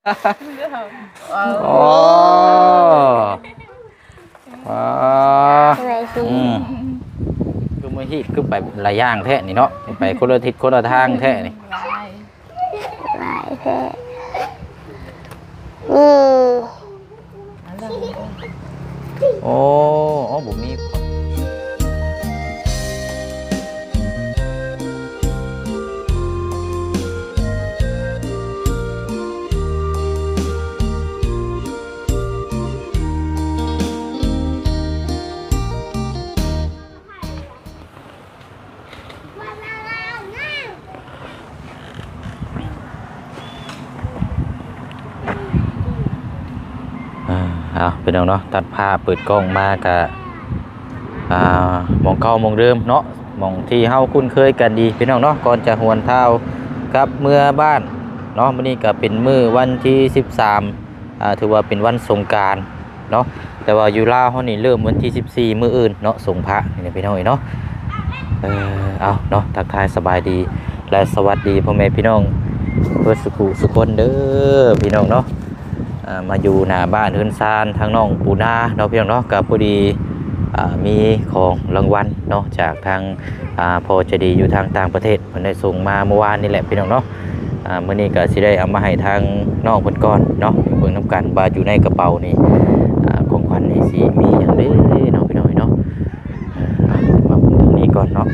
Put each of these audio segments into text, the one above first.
ໂອ້ ວ້າ ອືມ ຄືມື້ຮີດ ຄືໄປຫຼາຍຢ່າງແທ້ນີ້ເນາະ ໄປຄົນລະທິດຄົນລະທາງແທ້ນີ້. ຫຼາຍແທ້ ນີ້ ໂອ້ ໂອ້ ບໍ່ມີ. ອ່າ ເອົາ ພີ່ນ້ອງເນາະ ຕັດພາບເປີດກ້ອງມາກະ ອ່າ ໝ່ອງເກົ່າໝ່ອງເດີມເນາະ ໝ່ອງທີ່ເຮົາຄຸ້ນເຄີຍກັນດີ ພີ່ນ້ອງເນາະ. ກ່ອນຈະຫວນທ້າວກັບເມືອບ້ານເນາະ ມື້ນີ້ກະເປັນມື້ວັນທີສິບສາມ ອ່າ ຖືວ່າເປັນວັນສົງການເນາະ ແຕ່ວ່າຢູ່ລາວເຮົານີ້ເລີ່ມວັນທີສິບສີ່ ມື້ອື່ນເນາະ ສົງພະນີ້ນະ ພີ່ນ້ອງເອີຍເນາະ. ເອີ ເອົາເນາະ ທັກທາຍສະບາຍດີ ແລະ ສະຫວັດດີພໍ່ແມ່ພີ່ນ້ອງເບິດສຸຂູສຸຄົນເດີ ພີ່ນ້ອງເນາະ. ອ່າ ມາຢູ່ໜ້າບ້ານເຮືອນຊານທາງນ້ອງປູນາເນາະ ພີ່ນ້ອງເນາະ ກະພໍດີ ອ່າ ມີຂອງລາງວັນເນາະ ຈາກທາງ ອ່າ ພໍ່ໃຈດີຢູ່ທາງຕ່າງປະເທດ ເພິ່ນໄດ້ສົ່ງມາເມື່ອວານນີ້ແຫຼະ ພີ່ນ້ອງເນາະ. ອ່າ ມື້ນີ້ກໍຊິໄດ້ເອົາມາໃຫ້ທາງນ້ອງເພິ່ນກ່ອນເນາະ ເບິ່ງນຳກັນວ່າຢູ່ໃນກະເປົານີ້ ອ່າ ຂອງຂວັນນີ້ຊິມີຫຍັງເດ້ເນາະ ພີ່ນ້ອງເນາະ. ເອົາ ມາເບິ່ງທາງນີ້ກ່ອນເນາະ.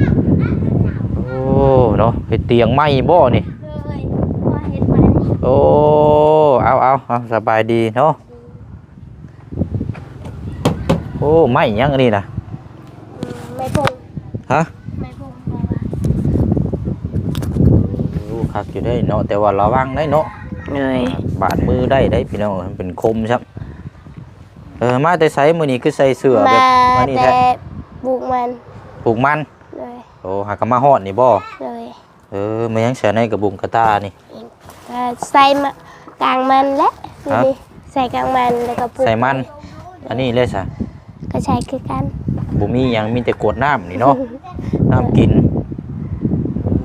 ໂອ້ ເນາະ ເຮັດຕຽງໃໝ່ບໍ່ນີ້? ໂດຍ ພໍ່ເຮັດໃໝ່. ໂອ້ ເອົາ ເອົາ ເອົາ ສະບາຍດີເນາະ. ໂອ້ ໄມ້ຫຍັງອັນນີ້ນະ? ອືມ ໄມ້ພົງ. ຮະ? ໄມ້ພົງ. ໂອ້ ຄັກຢູ່ເດ້ເນາະ ແຕ່ວ່າລະວັງໄດ໋ເນາະ. ໂດຍ ບາດມືໄດ້ໄດ໋ພີ່ນ້ອງ ມັນເປັນຄົມຊ້ຳ. ເອີ ມາແຕ່ໃສມື້ນີ້ ຄືໃສ່ເສື້ອແບບ ມາ ມານີ້ແທ້? ແຕ່ປູກມັນ. ປູກມັນ? ໂດຍ ໂອ້ ຫາກະມາຮອດນີ້ບໍ່? ໂດຍ ເອີ ແມ່ນຫຍັງໃສ່ໃນກະບຸງກະຕ່ານີ້? ກະໃສ່ມາ ກາງມັນແຫຼະ. ຮະ? ນີ້ ໃສ່ກາງມັນ ແລ້ວກໍປູກ ໃສ່ມັນ. ອັນນີ້ເລີຍຊະ? ກໍໃສ່ຄືກັນ. ບໍ່ມີຫຍັງ ມີແຕ່ກວດນ້ຳນີ້ເນາະ ນ້ຳກິນ.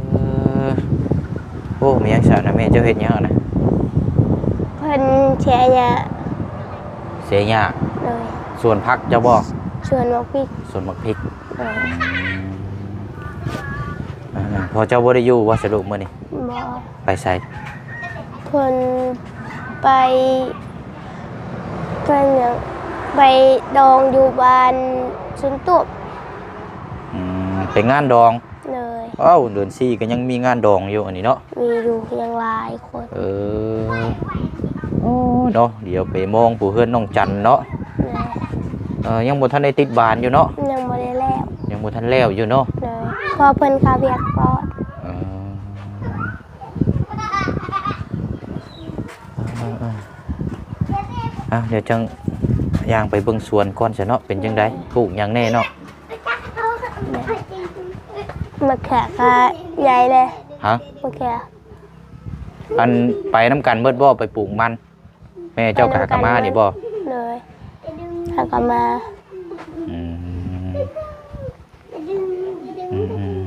ເອີ ໂອ້ ແມ່ນຫຍັງຊະນະ ແມ່ເຈົ້າເຮັດຫຍັງຫັ້ນນະ? ເພິ່ນເສຍຫຍ້າ. ເສຍຫຍ້າ? ໂດຍ ສວນຜັກເຈົ້າບໍ່? ສວນໝາກພິກ. ສວນໝາກພິກ. ໂດຍ ອືມ ອ່າ ພໍ່ເຈົ້າບໍ່ໄດ້ຢູ່ບໍ່ສະລູກມື້ນີ້? ບໍ່. ໄປໃສ? ເພິ່ນໄປ ໄປຫຍັງ ໄປດອງຢູ່ບ້ານສວນຕູບ. ອືມ ໄປງານດອງ. ໂດຍ ເອົ້າ ເດືອນສີ່ກໍຍັງມີງານດອງຢູ່ອັນນີ້ເນາະ. ມີຢູ່ ຍັງຫຼາຍຄົນ. ເອີ ໂອ້ ເນາະ ດຽວໄປມອງຜູ້ເຮືອນນ້ອງຈັນເນາະ. ໂດຍ ເອີ ຍັງບໍ່ທັນໄດ້ຕິດບານຢູ່ເນາະ. ຍັງບໍ່ໄດ້ແລ້ວ. ຍັງບໍ່ທັນແລ້ວຢູ່ເນາະ. ໂດຍ ເພາະເພິ່ນເຂົ້າວຽກກ່ອນ. ເອີ ເອີ ເອີ ເອົາ ດຽວຈັ່ງຍ່າງໄປເບິ່ງສວນກ່ອນຊະເນາະ ເປັນຈັ່ງໃດ ໂດຍ ປູກຫຍັງແດ່ເນາະ? ມະເຂືອກະໃຫຍ່ເລີຍ. ຮະ? ມະເຂືອ. ອັນ ໄປນຳກັນເບິດບໍ່ ໄປປູກມັນ? ແມ່ເຈົ້າກະຫາກະມານີ້ບໍ່? ໂດຍ ຫາກະມາ. ອືມ ອືມ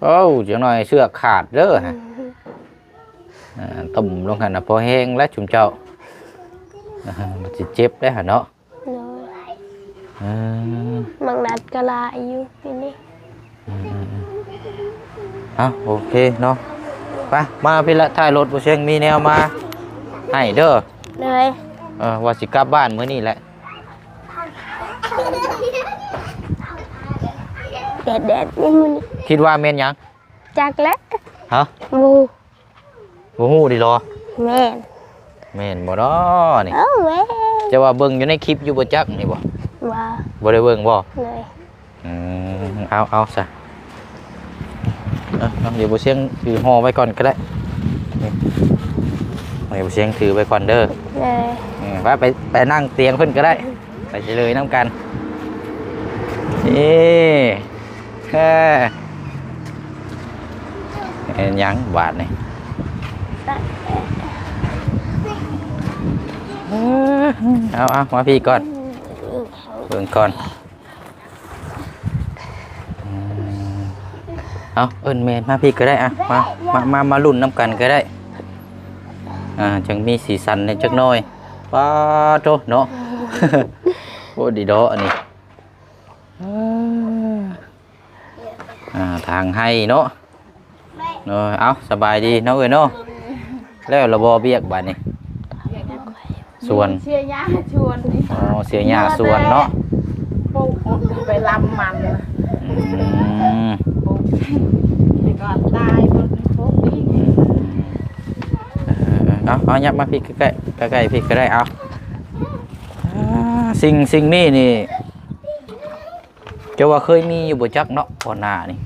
ໂອ້ ຈັກໜ້ອຍເຊືອກຂາດເດີ. ອ່າ ຕົ້ມລົງຫັ້ນນະ ພໍແຮງແລ້ວຊຸມເຈົ້າ. ອ່າ ມັນຊິເຈັບໄດ໋ຫັ້ນເນາະ. ໂດຍ ເອີ ໝາກນັດກໍຫຼາຍຢູ່ປີນີ້. ອືມໆໆ ເອົາ ໂອເຄເນາະ ໄປ ມາພີ້ລະ ທ້າຍລົດ ບໍ່ຊຽງມີແນວມາໃຫ້ເດີ. ໂດຍ ເອີ ວ່າຊິກັບບ້ານມື້ນີ້ແຫຼະ. ແດດໆ ນີ້ມື້ນີ້ ຄິດວ່າແມ່ນຫຍັງ? ຈັກແຫຼະ. ຮະ? ບໍ່ ບໍ່ຮູ້ຕິລໍ? ແມ່ນ. ແມ່ນບໍ່ນໍນີ້? ເອີ ແມ່ນ. ຈະວ່າເບິ່ງຢູ່ໃນຄລິບຢູ່ບໍ່ຈັກນີ້ບໍ່? ບໍ່ ບໍ່ໄດ້ເບິ່ງບໍ່? ໂດຍ. ອືມ ເອົາ ເອົາຊະ ເອົາ ດຽວບໍ່ຊຽງຖືຫໍ່ໄວ້ກ່ອນກໍໄດ້. ດຽວບໍ່ຊຽງຖືໄວ້ກ່ອນເດີ. ໂດຍ. ເອີ ໄປ ໄປ ໄປນັ່ງຕຽງເພິ່ນກໍໄດ້. ໄປຊິເລີຍນຳກັນ. ເອີ ເອີ ເຮັດຫຍັງບາດນີ້? ເອີ ເອົາ ເອົາ ມາພີ້ກ່ອນ ເບິ່ງກ່ອນ. ອືມ ເອົາ ເອີ້ນແມ່ມາພີ້ກໍໄດ້ ອ່ະ ມາ ມາ ມາ ມາລຸ້ນນຳກັນກໍໄດ້. ອ່າ ຈັ່ງມີສີສັນແດ່ຈັກໜ້ອຍ. ປາໂທ້ເນາະ ໂອ້ ດີເດາະອັນນີ້. ອ່າ ທາງໄຮ່ເນາະ. ເນາະ ເອົ້າ ສະບາຍດີເນາະເອີຍເນາະ. ແລ້ວລະບໍ່ວຽກບາດນີ້? ສວນ ເສຍຫຍ້າສວນນີ້. ອໍ ເສຍຫຍ້າສວນເນາະ. ປູກໄປລຳມັນ. ອືມ ປູກ ແຕ່ກ່ອນຕາຍໝົດ ປູກອີກ. ເອີ ເອົາ ເອົາ ຫຍັບມາພີ້ໃກ້ໆ ໃກ້ໆ ພີ້ກໍໄດ້. ເອົາ ອ່າ ສິ່ງ ສິ່ງນີ້ນີ້ ເຈົ້າວ່າເຄີຍມີຢູ່ບໍ່ຈັກເນາະ ກ່ອນໜ້ານີ້?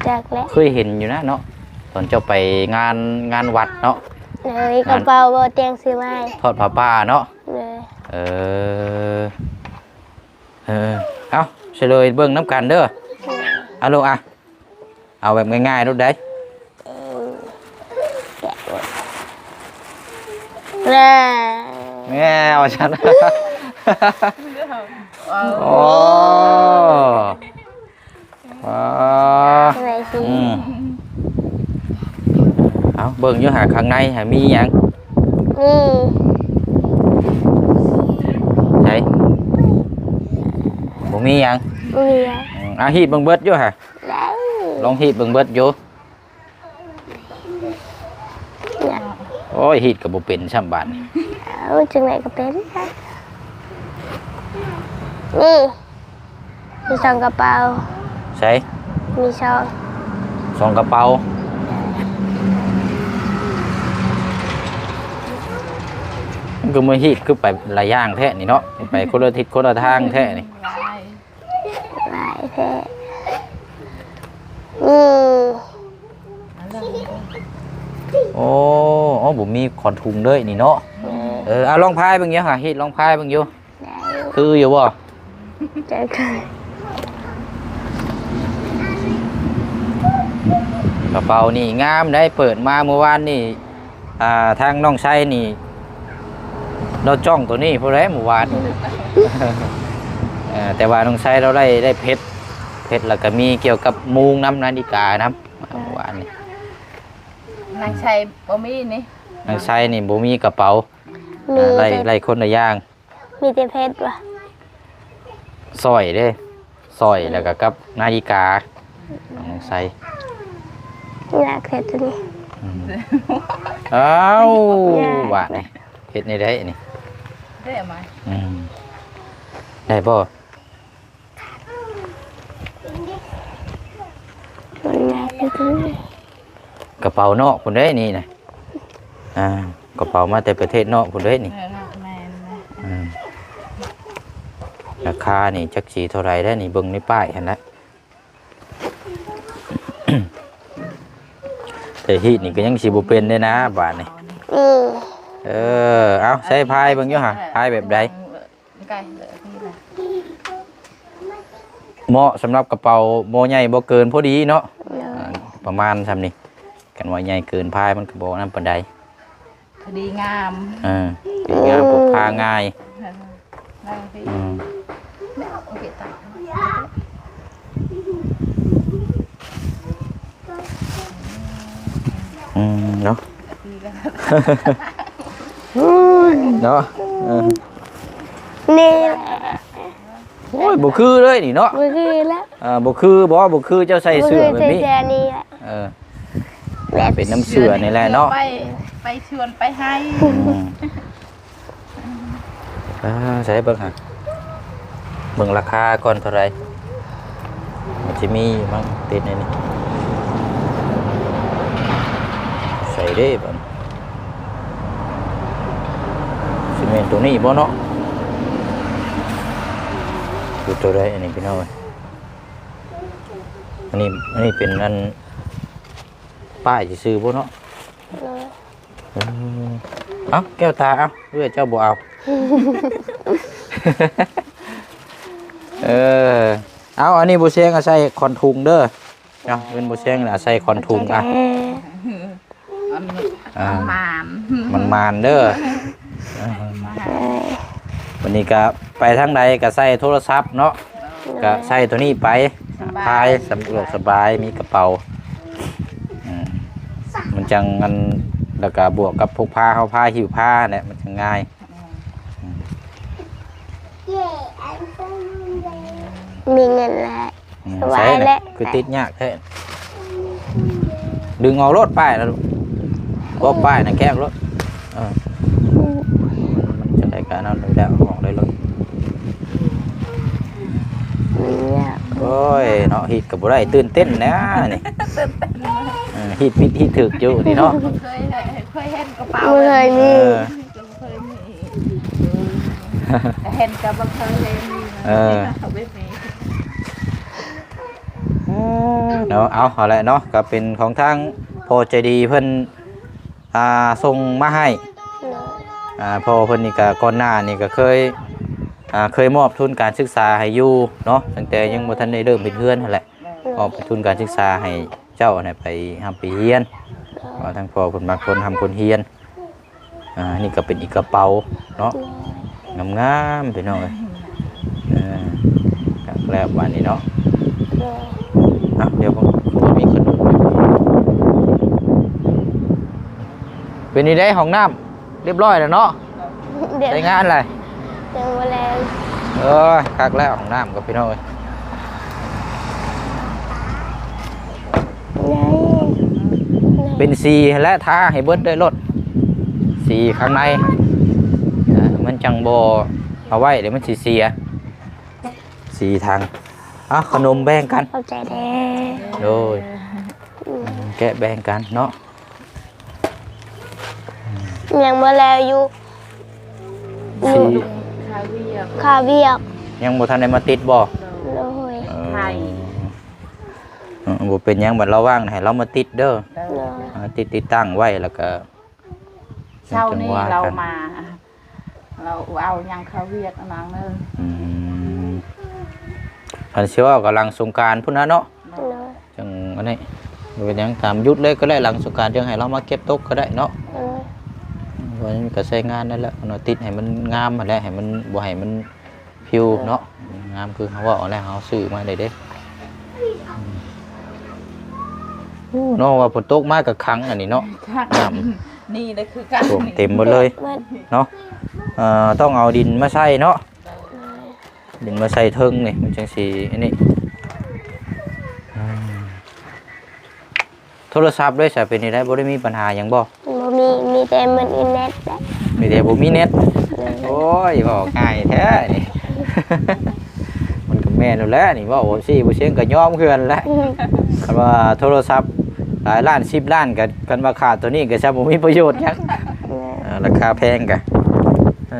ຈັກແຫຼະ ເຄີຍເຫັນຢູ່ນະເນາະ ຕອນເຈົ້າໄປງານ ງານວັດເນາະ. ເອີຍ ກະເປົາບໍ່ຕຽງຊື້ມາໃຫ້ ທອດຜ້າປ່າເນາະ. ເອີ ເອີ ເອີ ເອົາ ສະເລີຍເບິ່ງນຳກັນເດີ. ເອີ ເອົາລູກ ອ່ະ ເອົາແບບງ່າຍໆໂລດໃດ. ເອີ ແມ່ ແມ່ ວ່າຊັ້ນ. ໂອ້ ອໍ ຈັ່ງໃດຊິ ອືມ ເອົາ ເບິ່ງຢູ່ຫາຂ້າງໃນຫາມີຫຍັງ? ມີ ໃສ? ບໍ່ມີຫຍັງ? ບໍ່ມີຫຍັງ. ອືມ ອ່າ ຮີດເບິ່ງເບິດຢູ່ຫາ. ໄດ້ ລອງຮີດເບິ່ງເບິດຢູ່. ໂອ້ຍ ຮີດກໍບໍ່ເປັນຊ້ຳບາດນີ້. ເອົາ ຈັ່ງໃດກໍເປັນ. ນີ້ ມີສອງກະເປົາ. ໃສ? ມີສອງ ສອງກະເປົາ. ມັນກໍມາຮີດຄືໄປຫຼາຍຢ່າງແທ້ນີ້ເນາະ ໄປຄົນລະທິດຄົນລະທາງແທ້ນີ້. ຫຼາຍແທ້. ອືມ ໂອ້ ໂອ້ ບໍ່ມີຂອນທຸງເລີຍນີ້ເນາະ. ເອີ ເອີ ເອົາລອງພາຍເບິ່ງຢູ່ຫາ ຮີດລອງພາຍເບິ່ງຢູ່. ໄດ້ ຄືຢູ່ບໍ່? ຈະຄື. ກະເປົານີ້ງາມໄດ໋ ເປີດມາມື້ວານນີ້. ອ່າ ທາງນ້ອງໄຊນີ້ ລາວຈ້ອງໂຕນີ້ພຸ້ນແຫຼະມື້ວານ. ເອີ ແຕ່ວ່ານ້ອງໄຊລາວໄດ້ ໄດ້ເພັດ ເພັດ ແລ້ວກໍມີກ່ຽວກັບໂມງນຳ ນາລິການຳ ມື້ວານນີ້. ນາງໄຊບໍ່ມີນີ້ ນາງໄຊນີ້ບໍ່ມີກະເປົາ. ມີ ອ່າ ໄດ້ ແຕ່ ໄດ້ຄົນລະຢ່າງ. ມີແຕ່ເພັດວ່າ ສ້ອຍເດ້ ສ້ອຍ ແລ້ວກໍກັບນາລິກາຂອງນ້ອງໄຊ. ຢາກເຮັດໂຕນີ້. ອືມ ອ້າວ ຢາກ ບາດນີ້ເຮັດແນວໃດນີ້? ໄດ້ເອົາມາ. ອືມ ໄດ້ບໍ່? ມັນຍາກຢູ່ ກະເປົານອກພຸ້ນເດ້ນີ້ນະ. ອ່າ ກະເປົາມາແຕ່ປະເທດນອກພຸ້ນເດ້ນີ້. ເອີ ແມ່ນ ອືມ ລາຄານີ້ຈັກຊິເທົ່າໃດແລ້ວນີ້ ເບິ່ງໃນປ້າຍຫັ້ນແຫຼະ. ແຕ່ຮີດນີ້ກໍຍັງຊິບໍ່ເປັນເດ້ນະບາດນີ້. ອືມ ເອີ ເອົາ ໃສ່ພາຍເບິ່ງຢູ່ຫາ ພາຍແບບໃດ? ເໝາະສຳລັບກະເປົາ ບໍ່ໃຫຍ່ບໍ່ເກີນ ພໍດີເນາະ. ໂດຍ ອ່າ ປະມານຊ່ຳນີ້ ຄັນວ່າໃຫຍ່ເກີນພາຍມັນກໍບໍ່ນັ້ນປານໃດ. ພໍດີງາມ ເອີ ດີງາມ ອືມ ພົກພາງ່າຍ. ເອີ ນັ່ງພີ້ ອືມ ໂອເຄ ຕາ ອືມ ເນາະ ໂອ້ຍ ເນາະ ເອີ ນີ້ແຫຼະ. ໂອ້ຍ ບໍ່ຄືເລີຍນີ້ເນາະ ບໍ່ຄືລະ. ອ່າ ບໍ່ຄືບໍ່ ບໍ່ຄືເຈົ້າໃສ່ເສື້ອແບບນີ້ ບໍ່ຄືໃສ່ເສື້ອນີ້ລະ. ເອີ ແບບ ເປັນນຳເສື້ອນີ້ແຫຼະເນາະ ໄປ ໄປຊວນໄປໄຮ່. ອືມ ອ່າ ໃສ່ເບິ່ງຫາ ເບິ່ງລາຄາກ່ອນເທົ່າໃດ ມັນຊິມີຢູ່ມັ້ງ ຕິດໃນນີ້. ໃສ່ເດ້ບັດ ຊິແມ່ນໂຕນີ້ບໍ່ເນາະ? ຢູ່ໂຕໃດອັນນີ້ພີ່ນ້ອງເອີຍ? ອັນນີ້ ອັນນີ້ເປັນອັນປ້າຍຊື່ໆບໍ່ເນາະ? ໂດຍ ເອີ ເອົ້າ ແກ້ວຕາ ເອົ້າ ເອື້ອຍເຈົ້າບໍ່ເອົາ. ເອີ ເອົາ ອັນນີ້ບໍ່ແຊງ ເອົາໃສ່ຂອນຖົງເດີ. ເອົາ ເງິນບໍ່ແຊງນະ ໃສ່ຂອນຖົງ ອ່ະ ມັນ ອ່າ ມັນໝານ ມັນໝານເດີ. ເອີ ວັນນີ້ກະໄປທາງໃດກະໃສ່ໂທລະສັບເນາະ ກະໃສ່ໂຕນີ້ໄປ ສະບາຍ ພາຍ ສະດວກສະບາຍ ມີກະເປົາ. ອືມ ມັນຈັ່ງອັນ ແລ້ວກໍບວກກັບພົກພາ ເຮົາພາຫິ້ວພາແຫຼະ ມັນຈັ່ງງ່າຍ. ອືມ ອືມ ມີເງິນແລ້ວ ອືມ ສະບາຍແລ້ວ ໃສແຫຼະ ຄືຕິດຍາກແທ້. ດຶງອອກໂລດປ້າຍນະລູກ ບໍ່ປ້າຍນະແກະໂລດ. ເອີ ອືມ ມັນຈະໄດ້ການເອົາໄດ້ອອກໄດ້ໂລດ. ອືມ ໂອ້ຍເນາະ ຮີດກໍບໍ່ໄດ້ ຕື່ນເຕັ້ນແຫຼະນີ້. ເອີ ຮີດຜິດຮີດຖືກຢູ່ນີ້ເນາະ ບໍ່ເຄີຍເຫັນ ເຄີຍເຫັນກະເປົາ ບໍ່ເຄີຍມີ ເອີ ເຄີຍມີ ເຫັນກໍບໍ່ເຄີຍເຫັນ. ເອີ ແບບນີ້ ເອີ ເນາະ ເອົາ ເອົາແຫຼະເນາະ ກໍເປັນຂອງທາງພໍ່ໃຈດີເພິ່ນ ອ່າ ສົ່ງມາໃຫ້. ໂດຍ ອ່າ ພໍ່ເພິ່ນນີ້ກໍກ່ອນໜ້ານີ້ກໍເຄີຍ ອ່າ ເຄີຍມອບທຶນການສຶກສາໃຫ້ຢູ່ເນາະ ຕັ້ງແຕ່ຍັງບໍ່ທັນໄດ້ເລີ່ມເຮັດເຮືອນຫັ້ນແຫຼະ. ໂດຍ ມອບທຶນການສຶກສາໃຫ້ເຈົ້າຫັ້ນແຫຼະ ໄປຮ່ຳໄປຮຽນ. ໂດຍ ວ່າທາງພໍ່ເພິ່ນມັກຄົນຮ່ຳຄົນຮຽນ. ອ່າ ນີ້ກໍເປັນອີກກະເປົາເນາະ ໂດຍ ງາມໆ ພີ່ນ້ອງເອີຍ. ເອີ ຄັກແລ້ວບາດນີ້ເນາະ. ໂດຍ ເອົາ ດຽວເບິ່ງ ຄືວ່າມີຂະໜົມ. ເປັນນີ້ໄດ໋ ຫ້ອງນ້ຳ ຮຽບຮ້ອຍແລ້ວເນາະ? ດຽວ ໃຊ້ງານແລ້ວ? ຍັງບໍ່ແລ້ວ. ເອີຍ ຄັກແລ້ວຫ້ອງນ້ຳກໍພີ່ນ້ອງເອີຍ. ເປັນສີຫັ້ນແຫຼະ ທາໃຫ້ເບິດເລີຍໂລດ ສີຂ້າງໃນ ເອີ ມັນຈັ່ງບໍ່ເອົາໄວ້ ດຽວມັນຊິເສຍ ສີຖັງ. ເອົາ ຂະໜົມແບ່ງກັນ. ຂອບໃຈເດີ. ໂດຍ ອືມ ແກະແບ່ງກັນເນາະ. ຍັງບໍ່ແລ້ວຢູ່ ຊິ ຄາວຽກ ຄາວຽກ ຍັງບໍ່ທັນໄດ້ມາຕິດບໍ່? ໂດຍ ເອີ ບໍ່ເປັນຫຍັງ ບັດລາວວ່າງໃຫ້ລາວມາຕິດເດີ. ໂດຍ ມາຕິດ ຕິດຕັ້ງໄວ້ ແລ້ວກໍ ເຊົ້ານີ້ລາວມາ ລາວເອົາຫຍັງເຂົ້າວຽກອັນນັ້ນເດີ. ອືມ ຄັນຊິເວົ້າກໍຫຼັງສົງການພຸ້ນນະເນາະ. ໂດຍ ຈັ່ງອັນນີ້ ບໍ່ເປັນຫຍັງ ຕາມຢຸດເລີຍກໍໄດ້ ຫຼັງສົງການຈັ່ງໃຫ້ລາວມາເກັບຕົກກໍໄດ້ເນາະ. ໂດຍ ເພາະວ່າມັນກໍໃຊ້ງານນັ້ນແຫຼະເນາະ ຕິດໃຫ້ມັນງາມຫັ້ນແຫຼະ ໃຫ້ມັນ ບໍ່ໃຫ້ມັນພິວເນາະ ງາມຄືເຮົາເວົ້າຫັ້ນແຫຼະ ເຮົາຊື້ມາໄດ້ເດ້. ໂອ້ ເນາະ ວ່າຝົນຕົກມາກໍຂັງອັນນີ້ເນາະ ຂັງ ນ້ຳນີ້ແຫຼະຄືກັນ ຖ້ວມເຕັມໝົດເລີຍເນາະ. ເອີ ຕ້ອງເອົາດິນມາໃສ່ເນາະ ດິນມາໃສ່ເທິງນີ້ ມັນຈັ່ງຊິອັນນີ້. ອືມ ໂທລະສັບເດ້ຊະ ເປັນຈັ່ງໃດ ບໍ່ໄດ້ມີບັນຫາຫຍັງບໍ່? ບໍ່ມີ ມີແຕ່ມັນອີແນັດແຫຼະ ມີແຕ່ບໍ່ມີແນັດ. ໂດຍ ໂອ້ຍ ເວົ້າງ່າຍແທ້ນີ້ ມັນກໍແມ່ນຢູ່ແຫຼະນີ້ ເວົ້າບໍ່ຊີ້ບໍ່ຊຽງກໍຍອມຄືກັນແຫຼະ. ອືມ ຄັນວ່າໂທລະສັບຫຼາຍລ້ານສິບລ້ານ ກໍ ຄັນວ່າຂາດໂຕນີ້ກໍຊະບໍ່ມີປະໂຫຍດຫຍັງ. ແມ່ນ ເອີ ລາຄາແພງກະ ເອີ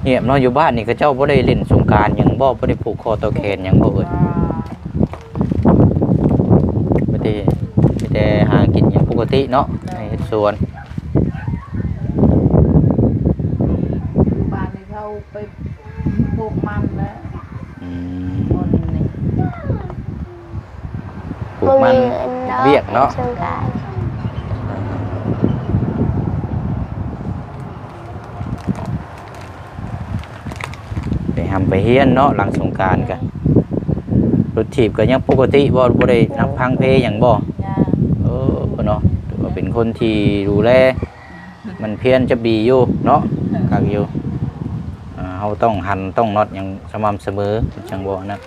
ງຽບເນາະ ຢູ່ບ້ານນີ້ເຂົາເຈົ້າບໍ່ໄດ້ຫຼິ້ນສົງການຫຍັງບໍ່? ບໍ່ໄດ້ຜູກຄໍຕໍ່ແຂນຫຍັງບໍ່ເອີຍ? ບໍ່ ມີແຕ່ ມີແຕ່ຫາກິນຫຍັງປົກກະຕິເນາະ ໃຫ້ເຮັດສວນ. ຢູ່ບ້ານນີ້ເຂົາໄປປູກມັນແລ້ວ. ອືມ ຄົນນີ້ ປູກມັນ ບໍ່ມີເງິນເນາະ ວຽກເນາະ ສົງການ ໄປຮ່ຳໄປຮຽນເນາະ ຫຼັງສົງການກະ ລົດຖີບກະຍັງປົກກະຕິບໍ່? ບໍ່ໄດ້ນັບພັງເພຫຍັງບໍ່? ຍັງ ເອີ ເນາະ ຖືວ່າເປັນຄົນທີ່ດູແລ ໝັ່ນພຽນຈະດີຢູ່ເນາະ ຄັກຢູ່. ອ່າ ເຮົາຕ້ອງຫັນ ຕ້ອງນັອດຫຍັງສະໝ່ຳສະເໝີ ຈັ່ງບໍ່ອັນນັ້ນ.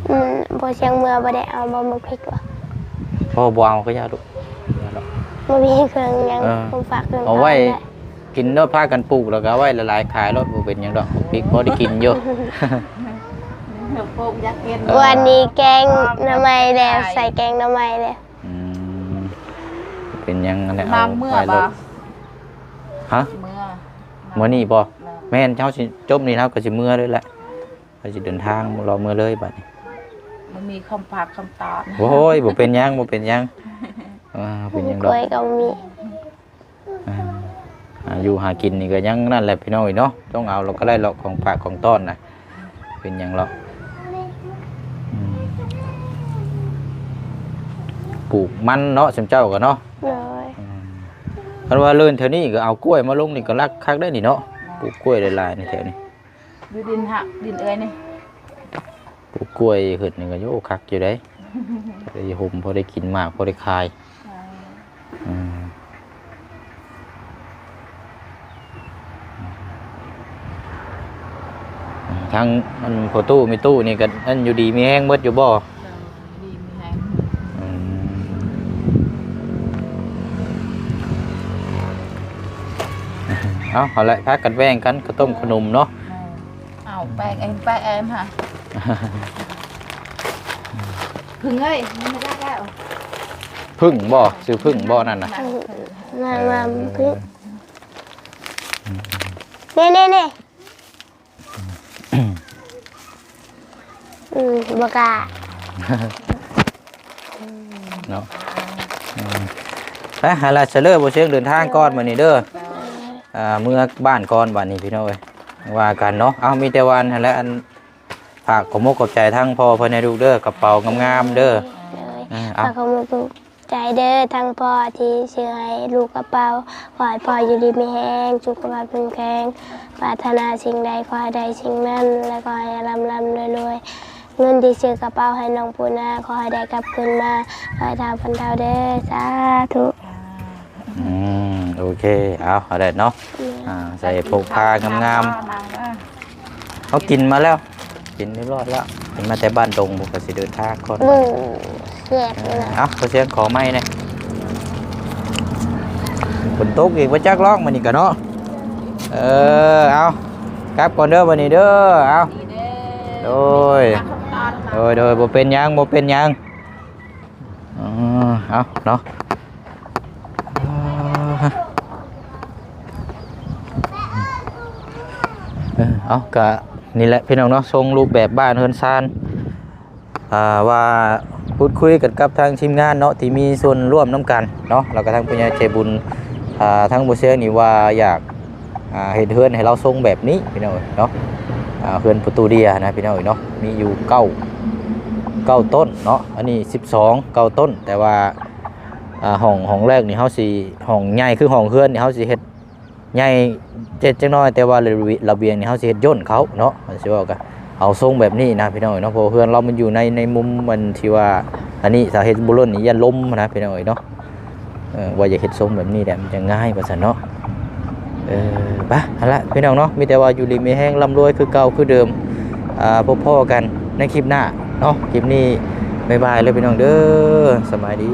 ອືມ ພໍຊຽງເມືອບໍ່ໄດ້ເອົາບໍ່ໝາກພິກຫວາ? ພໍບໍ່ເອົາກໍຢ່າລູກ ບໍ່ມີເຄື່ອງຫຍັງ ເອີ ຂອງຝາກເຄື່ອງ ເອົາໄວ້ກິນໂລດ ພາກັນປູກ ແລ້ວກໍເອົາໄວ້ຫຼາຍໆຂາຍໂລດ ບໍ່ເປັນຫຍັງດອກ ໝາກພິກພໍໄດ້ກິນຢູ່. ປູກຢາກກິນ ວັນນີ້ແກງໜໍ່ໄມ້ແລ້ວ ໃສ່ແກງໜໍ່ໄມ້ແລ້ວ. ອືມ ເປັນຫຍັງຫັ້ນແຫຼະ ເອົາໄວ້ໂລດ. ຮະ? ເມືອ ມື້ນີ້ບໍ່? ແມ່ນ ເຮົາຊິຈົບນີ້ ເຮົາກໍຊິເມືອເລີຍແຫຼະ ເຮົາຊິເດີນທາງ ເລາະເມືອເລີຍບາດນີ້. ບໍ່ມີຄຳຝາກຄຳຕອນ. ໂອ້ຍ ບໍ່ເປັນຫຍັງ ບໍ່ເປັນຫຍັງ ເອີ ເປັນຫຍັງດອກ ກ້ວຍກໍບໍ່ມີ. ອ່າ ຫາຢູ່ຫາກິນນີ້ກໍຍັງນັ້ນແຫຼະພີ່ນ້ອງເອີຍເນາະ ຕ້ອງເອົາ ແລ້ວກໍໄດ້ເລາະ ຂອງຝາກຂອງຕ້ອນນະ ເປັນຫຍັງເລາະ. ອືມ ປູກມັນເນາະ ຊຸມເຈົ້າກໍເນາະ. ໂດຍ ອືມ ຄັນວ່າເລີນແຖວນີ້ກໍເອົາກ້ວຍມາລົງນີ້ກໍລັກຄັກໄດ໋ນີ້ເນາະ ປູກກ້ວຍຫຼາຍໆໃນແຖວນີ້. ຢູ່ດິນຫັ້ນ ດິນເອື້ອຍນີ້ ປູກກ້ວຍເຮັດນີ້ກໍ ໂອ້ ຄັກຢູ່ເດ້ ພໍໄດ້ຮົ່ມ ພໍໄດ້ກິນໝາກ ພໍໄດ້ຂາຍ. ເອີ ອືມ ທາງອັນພໍ່ຕູ້ແມ່ຕູ້ນີ້ກໍອັນຢູ່ດີມີແຮງເບິດຢູ່ບໍ່? ດີມີແຮງ. ອືມ ເອົາ ເອົາແຫຼະ ພາກັນແບ່ງກັນ ເຂົ້າຕົ້ມ ເອີ ຂະໜົມເນາະ. ເອົາແປ້ງເອງ ແປ້ງເອງຫາ ເພິ່ງເອີຍ ມັນບໍ່ໄດ້ແລ້ວ ເພິ່ງບໍ່? ຊື່ເພິ່ງບໍ່ນັ້ນນະ? ເອີ ມາ ມາ ເອີ ເພິ່ງ ນີ້ໆໆ ອືມ ບໍ່ກ້າ ເນາະ. ອືມ ໄປຫາລາຊະເລີ ບໍ່ເຊີງເດີນທາງກ່ອນບັດນີ້ເດີ ອ່າ ເມືອບ້ານກ່ອນບັດນີ້ ພີ່ນ້ອງເອີຍ ວ່າກັນເນາະ. ເອົາ ມີແຕ່ວ່າຫັ້ນແຫຼະ ອັນ ຝາກຂອບມົກຂອບໃຈທາງພໍ່ເພິ່ນໃຫ້ລູກເດີ ກະເປົາງາມໆເດີ. ໂດຍ ເອີ ເອົາ ຝາກຂອບມົກຂອບໃຈເດີ ທາງພໍ່ທີ່ຊື້ໃຫ້ລູກກະເປົາ. ຂໍໃຫ້ພໍ່ຢູ່ດີມີແຮງ ສຸຂະພາບເຂັ້ມແຂງ ປາດຖະໜາສິ່ງໃດຂໍໃຫ້ໄດ້ສິ່ງນັ້ນ ແລະ ຂໍໃຫ້ລ່ຳໆລວຍໆ. ເງິນທີ່ຊື້ກະເປົາໃຫ້ນ້ອງປູນາ ຂໍໃຫ້ໄດ້ກັບຄືນມາຮ້ອຍເທົ່າພັນເທົ່າເດີ ສາທຸ. ອືມ ໂອເຄ ເອົາ ເອົາໄດ້ເນາະ. ອືມ ອ່າ ໃສ່ພົກຜ້າງາມໆ ເຮົາກິນມາແລ້ວ ກິນຮຽບຮ້ອຍແລ້ວ ກິນມາແຕ່ບ້ານດົງ ບໍ່ກໍຊິເດີນທາງກ່ອນ. ອືມ ແຊບເລີຍ. ເອົາ ຂໍສຽງຂໍໄມ້ແດ່ ຝົນຕົກອີກ ບໍ່ຈັກຮ້ອງມື້ນີ້ກະເນາະ. ເອີ ເອົາ ກັບກ່ອນເດີບັດນີ້ເດີ ເອົາ ໂດຍ ໂດຍ ໂດຍ ບໍ່ເປັນຫຍັງ ບໍ່ເປັນຫຍັງ. ອໍ ເອົາເນາະ ເອີ ເອົາ ກະນີ້ແຫຼະພີ່ນ້ອງເນາະ ຊົງຮູບແບບບ້ານເຮືອນຊານ ອ່າ ວ່າພູດຄຸຍກັນກັບທາງທີມງານເນາະ ທີ່ມີສ່ວນຮ່ວມນຳກັນເນາະ ແລ້ວກະທາງຜູ້ໃຫຍ່ໃຈບຸນ ອ່າ ທາງບໍ່ແຊງນີ້ວ່າຢາກ ອ່າ ເຮັດເຮືອນໃຫ້ລາວຊົງແບບນີ້ພີ່ນ້ອງເອີຍເນາະ. ອ່າ ເຮືອນປະຕູເດຍນະພີ່ນ້ອງເອີຍເນາະ ມີຢູ່ເກົ້າ ເກົ້າຕົ້ນເນາະ ອັນນີ້ສິບສອງ ເກົ້າຕົ້ນ ແຕ່ວ່າ ອ່າ ຫ້ອງ ຫ້ອງແລກນີ້ເຮົາຊິ ຫ້ອງໃຫຍ່ຄືຫ້ອງເຮືອນນີ້ເຮົາຊິເຮັດໃຫຍ່ເຈັດຈັກໜ້ອຍ ແຕ່ວ່າລະ ລະບຽງນີ້ເຮົາຊິເຮັດຍ່ນເຂົ້າເນາະ ຊິເວົ້າກະ ເອົາຊົງແບບນີ້ນະພີ່ນ້ອງເອີຍເນາະ ເພາະເຮືອນລາວມັນຢູ່ໃນ ໃນມຸມມັນທີ່ວ່າ ອັນນີ້ຖ້າເຮັດບໍ່ລົ້ນນີ້ຢ້ານລົມນະພີ່ນ້ອງເອີຍເນາະ. ເອີ ວ່າຢາກເຮັດຊົງແບບນີ້ແຫຼະ ມັນຈະງ່າຍວ່າຊັ້ນເນາະ. ເອີ ໄປ ຫັ້ນລະພີ່ນ້ອງເນາະ ມີແຕ່ວ່າຢູ່ດີມີແຮງ ລ່ຳລວຍຄືເກົ່າຄືເດີມ. ອ່າ ພົບພໍ້ກັນໃນຄລິບໜ້າເນາະ ຄລິບນີ້ບາຍບາຍເລີຍພີ່ນ້ອງເດີ ສະບາຍດີ.